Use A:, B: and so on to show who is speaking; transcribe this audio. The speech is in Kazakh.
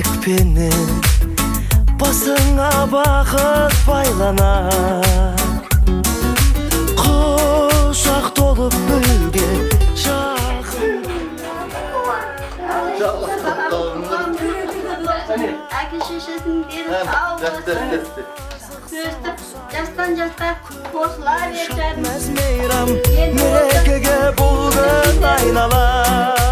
A: Тілекпенен басыңа бақыт байланар. Құшақ толып гүлге жақын.
B: Әке шешесінің дені сау болсын. Өстіп жастан жасқа қосыла берсін.
A: Мәз мейрам мерекеге бұл күн айналар.